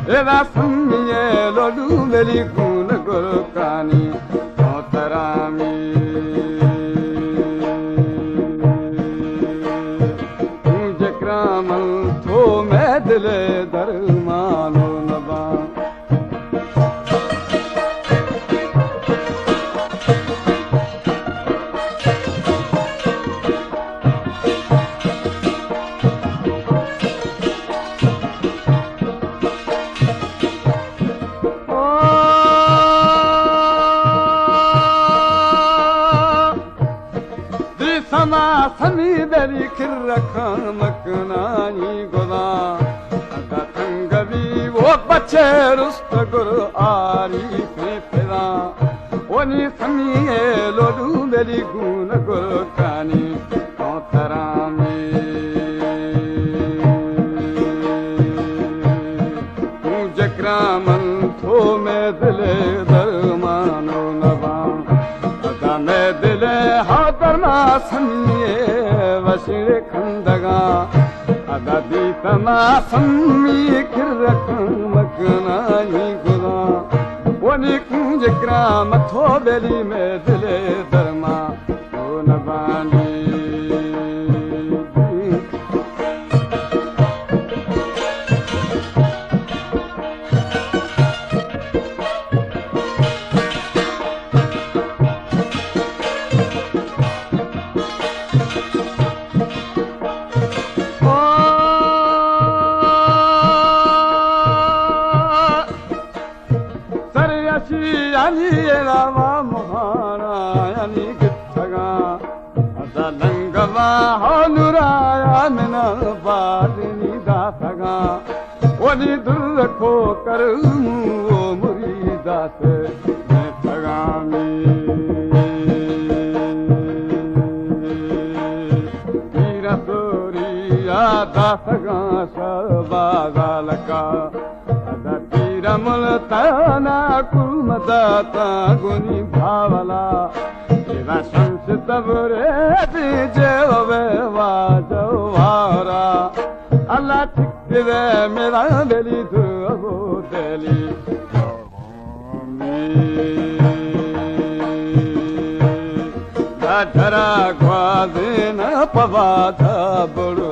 ادا سمی ءِ لوڈو بلی گون گرکانی محترامی۔ جکرامل تو مئے دل ءِ درمان و نبان۔ دی سما سمی بری کر رکھاں مکنانی گلا۔ ادا تنگ بی و بچے رست گر آری پہ پدا۔ ونی سمی ءِ لوڈو بلی گون گرکانی۔ تو ترامی تو جکرامل تو مئے دل ءِ درمان و نبان۔ ادا مئے دل ءِ ہا درما سمی ءِ وشڑ کندگاں۔ ادا دیتما سمی کر رکھاں مکنانی گلاں۔ ونی کنج کرام تو بلی مئے دل ءِ درمان و نبانی۔ سر اشی یعنی علاوہ مہانا یعنی گتگاں۔ ادا لنگوا ہو نورایا من بادنی داتگاں۔ ونی در کو کرمو و مریدات میں تگامی۔ پیرا سوری آ داتگاں شہبازا لکا۔ ادا پیر ملتانا کلم داتا گونی بھاولا۔ ادا شمس تبریزی جیو بے واجہ وارا۔ اللہ ٹھیک دے میرا دلی تو ابو دلی۔ دا جرا گوازین پباتا بڑو